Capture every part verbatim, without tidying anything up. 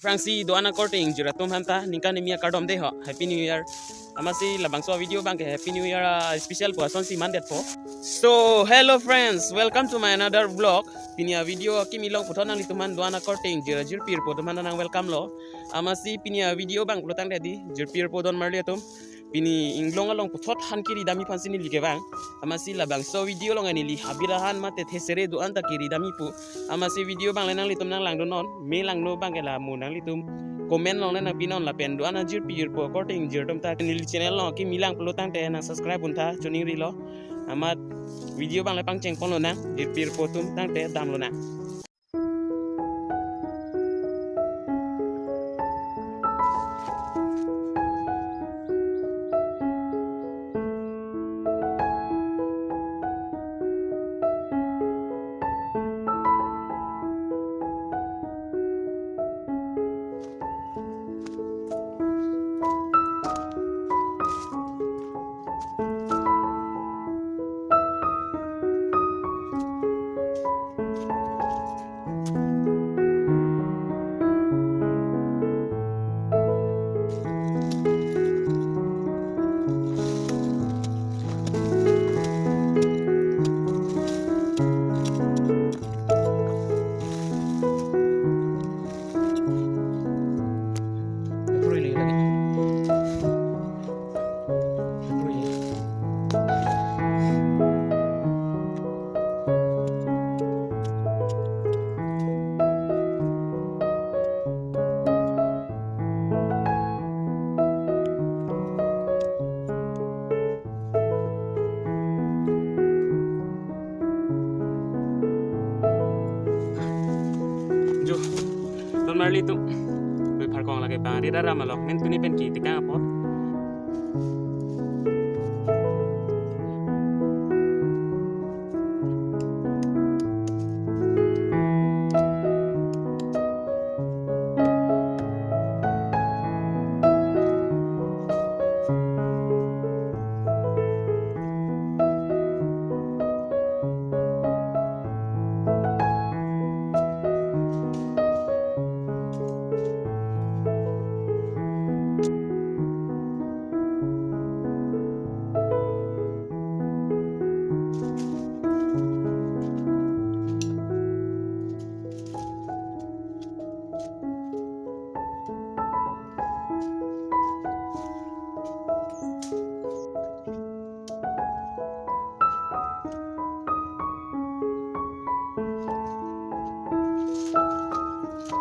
Aphrangsi do-an akorte ingjir atum aphanta ningkan kimi akardom dei ho, Happy New Year. Amatsi labangso video abangke Happy New Year, ah, special pu asonsi mandetpo. So, hello friends, welcome to my another vlog. Pini avideo akimi along puthot nanglitum aphan do-an akorte ingjir ajirpi jirpo atum aphan nang welcome lo. Amatsi pini avideo abang pulotangte dei, jirpi jirpo donmarli atum, pini inglong along puthot han kiri damji aphansi neli kevang. Amatsi labangso video along neli habit ahan mate thesere do-an ta kiri damji pu. Amatsi video abang le nanglitum nang langdunnon, me langno abangke la mo nanglitum comment along le nangpinon lapen do-an ajirpi jirpo akorte ingjir atum ta neli channel along kimi lang pulotangte nang subscribe untha choningrilo. Amat video abang le pangcheng ponlo nang, jirpi jirpo atum tangte damlo nang. Jo, donmarli atum, rui pharkong lake bang ri rara malok, nen tuni pen ki tikang apot.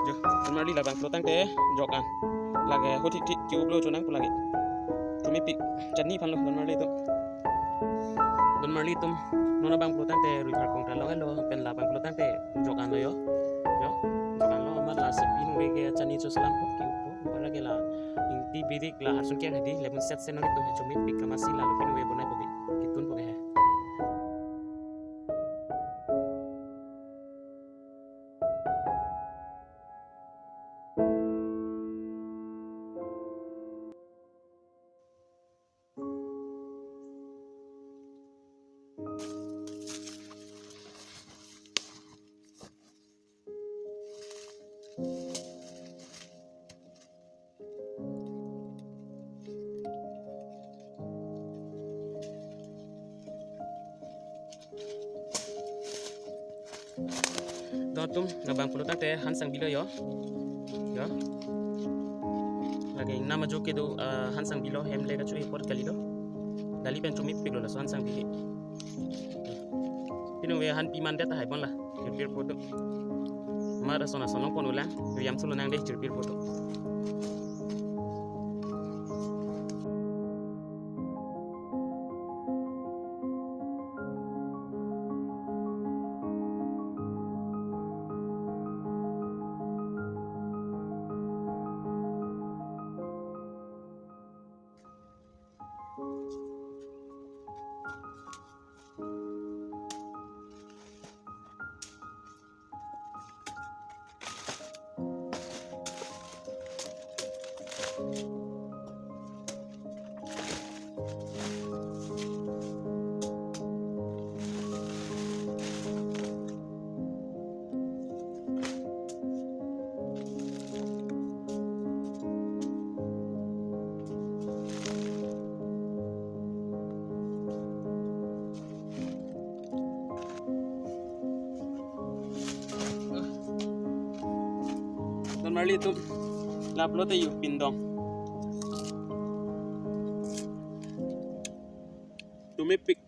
Jo, donmarli labang pulotangte jok an. Lake hothik thik ke-uplo chonang pu lake. Chomepik chani aphanlo donmarli atum. Donmarli atum, non abang pulotangte rui pharkong ta longlo, pen labang pulotangte jok anlo jo. Jo, jok anlo amat la sepi nungve ke chani choselampo, ke-uppo. Hala ke la ingti birik la arsun ke hadi lemon set se nang itum chomepik amatsi la lupin ve bonai pobi. Kitun poke he. Don atum, labang pulotangte han sang bilo jo. Jo. Lake ingnam ajo kedo, ah, han sang bilo, hem le kacho-e apot kali do. Dali pen chomepiklo laso han sang bile. Pinu ve han pi mandet tahai bon la, jirpi jirpo atum. Amat ason ason nangpon ulang, riyam sulo nang dei jirpi jirpo atum. Pli tum laplo te yu pindong. Tumepik.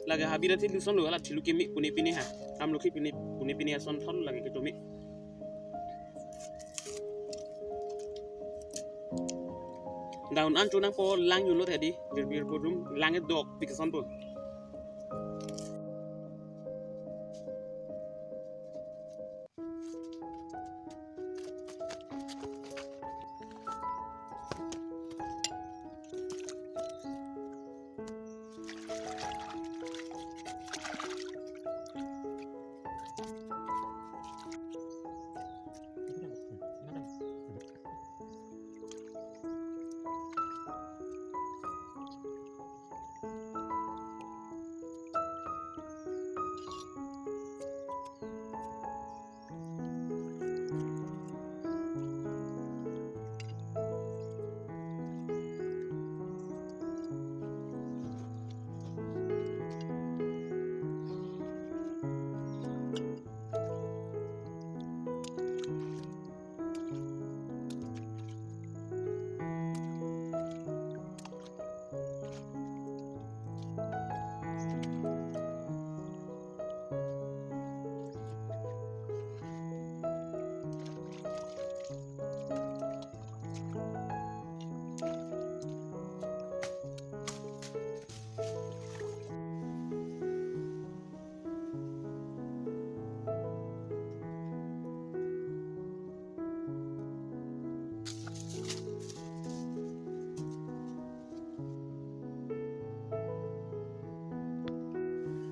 Lake habit athe lusonlo, hala thilu keme pune pine ha. Amlokhi pune pune pine ason thon lake ketumi. Daun an chunang po lang yunlo thedi, birbir po rum, lang e dok pik ason po.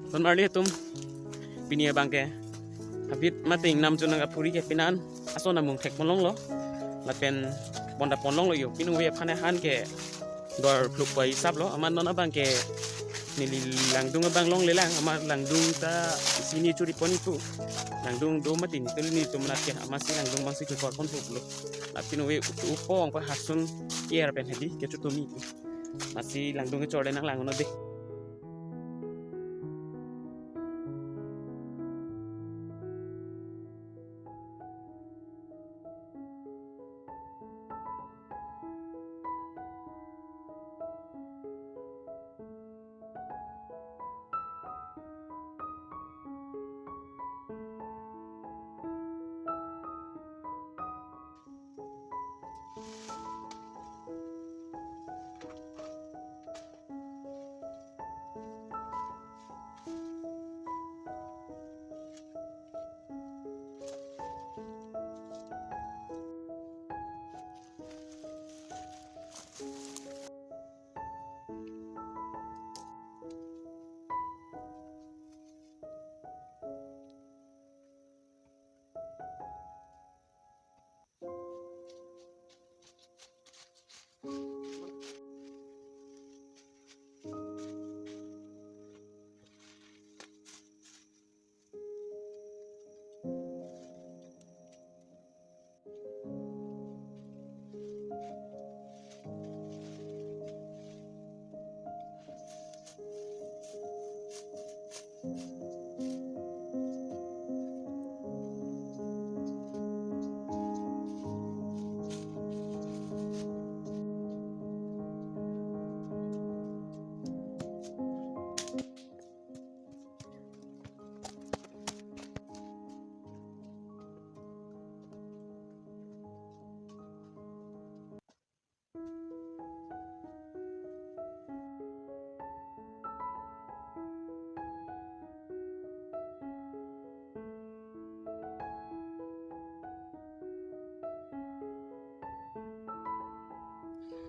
Don marli atum, pini abang ke habit mati ingnam chunang kaphuri ke pinan ason amung thek ponlonglo. Lapen bonda ponlonglo yo. Pinu ve aphan han ke dor phluk pai sap lo. Amat non abang ke neli langdung abang longlelang. Amat langdung ta sini churi pon ipu. Langdung do mati ni tuli ni tum nat ke amatsi langdung abangsi kekor pon phluk lo. Lapen ve upo angpa hasun kier pen hedi kechutumi. Amatsi langdung kechorle nang lang uno dei.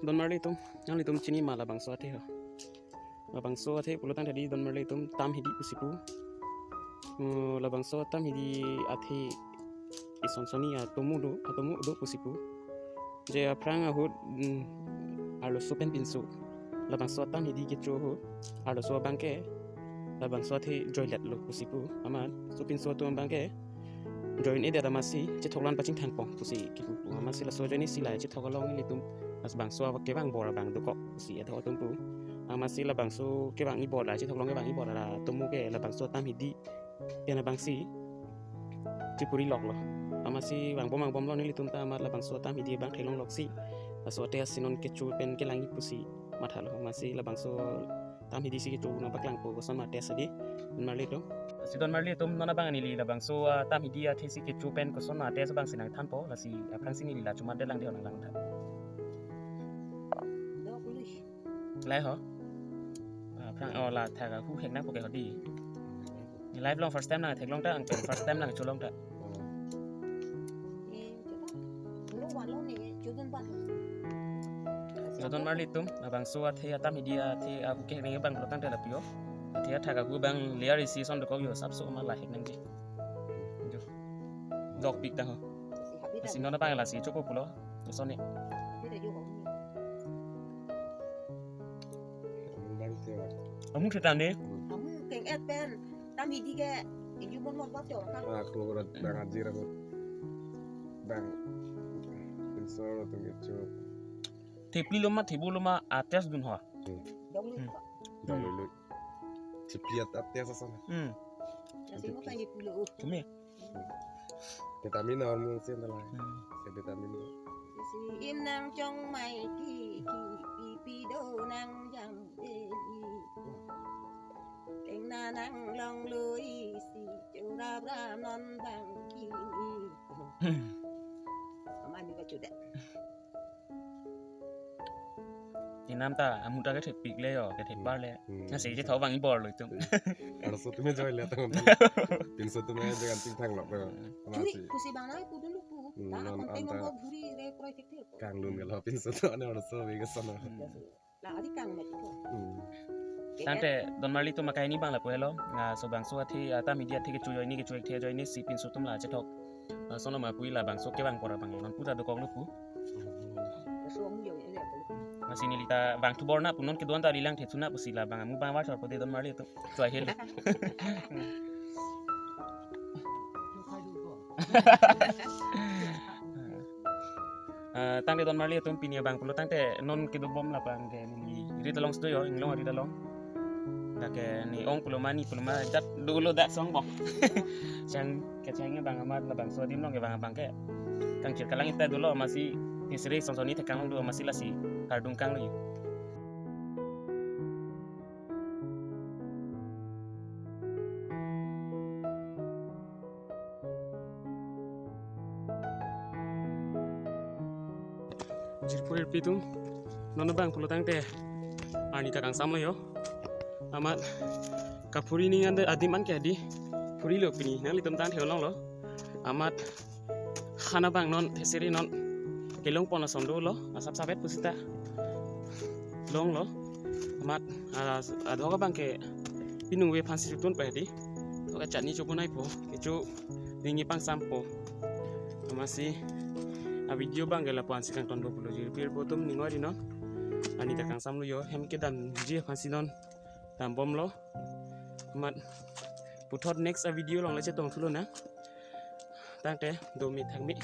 Don marli atum, nanglitum chini ma labangso athe ho? Labangso athe pulotangte di don marli atum, tam hidi pusi pu. Uh, labangso tam hidi athe ison soni atomo do, atomo do pusi pu. Je aphrang ahut, mm, arloso pen pinso. Labangso tam hidi kecho ahut arloso abang ke labangso athe joilet lo pusi pu. Amat sopinso atum abang ke join-edet amatsi chethoklo-an pachingthang pon pusi kipu pu. Amatsi laso ajoine si la chethok along ilitum labangso abang kevang bor abang dokok pusi ethok atum pu. Amatsi labangso kevang-i bor la, chethok along kevang-i bor la atomo ke labangso tam hidi pen abangsi chepuri loklo. Amatsi vangbom vangbomlo nelitum ta amat labangso atam hidi abang theklong loksi. Laso a-test si non kecho pen kelangji pusi mathalo. Amatsi labangso atam hidi si kecho nangpaklangpo koson ma test adi. Don marli atum. Si don marli atum non abang neli labangso atam hidi athe si kecho pen koson ma test abang si nangthanpo. Lasi aphrangsi neli la chomat detlang dei, nanglang tha. Dok lui. Lai ho. Aphrang, oh, la thak ahu hek nangpo ke hodi. Live along first time nangtheklong ta, anke first time nangcholong ta. Eh, coba. Lo walo ne, jodun ban. Jodun marli atum, labangso athe atam hidi athe ahu kehek nangji abang pulo tangte lapu-o. Athe athak ahu abang layer isi ason dokok yo, sapso amat lahek nangji. Jo. Dokpik ta ho. Lasi non abang lasi chopo pulo. Lason ne. Amu bang ke. Amu thetan ne. Amu keng-et pen. Atam hidi ke. Inju mon mon bak chor ka. Ah, aku berat bang ajir aku. Bang. Insoro tu gitu. Thepli lo ma, thebo lo ma, a-test dun ho. Dong lu. Hmm. Dong lu. Thepli a-test ason. Hmm. Nasi mo kan di pulo. Kami. Vitamin hormon sih adalah. Hmm. Saya vitamin. Si im nangchongmai ki ki pipi do nangjam dei. Tengna nanglong lui si chorap ram non bang ki. Amat ni baca deh. Inam ta, amu ta kethepik le yo, kethepbar le. Hmm. Lasi chetho abang ibor lo itum. Arloso atum joy le tang. Pinso atum joy kan tingthang lo. Juri, kusi bang nai pudun lupu. Hmm, ta non akon teng anta. Bok juri re proyek tek. Kanglun ke lo pinso atum ne arloso bega sana. Hmm. La adi kang met ko. Hmm. Tangte don marli atum akai ni bang lapu helo. Laso bangso athe atam hidi athe kecho ajoine, kecho thekthe ajoine si pinso atum la chethok. Ah, sono ma pui labangso kevang pora bang non puta dokok lupu. Laso amu yo ele ko. Lasi neli ta vangthu bor na pu non kedo-an ta rilang thethu na pusi labang amu bang war chor po dei don marli atum. Chua hel. Eh, tangte don marli atum pini abang pulo tangte non kedobom labang ke neli rit along studio, inglong rit along. Dak ke ne ong pulo ma ni pulo ma jat dolo dak song bom. Chang kechang abang amat labangso adim along kevang abang ke. Kangchir kalang ita dolo amatsi Tisri Sonsoni thekang do amatsi lasi kardung kang lo. Jirpo jirpi atum, non abang pulo tangte arni ta kangsam lo yo. Amat kaphuri ning ande adim an ke hadi phuri lo pini, nanglitum tang theklong lo. Amat han abang non theseri non kelong pon ason dolo, asap sapet pusita longlo. Amat, ah, adhok abang ke pinung ve aphansi chotun pa hadi. Thok kachatni chopo naipo, kecho ningje pangsampo. Amatsi a-video abang ke lapu-ansi kangton do pulo jirpi jirpo atum, ning oi ri non. Arni ta kangsam lo yo, hem kedamji aphansi non dambomlo. Amat puthot next a-video along le chetong thulo na. Tangte dome thakme.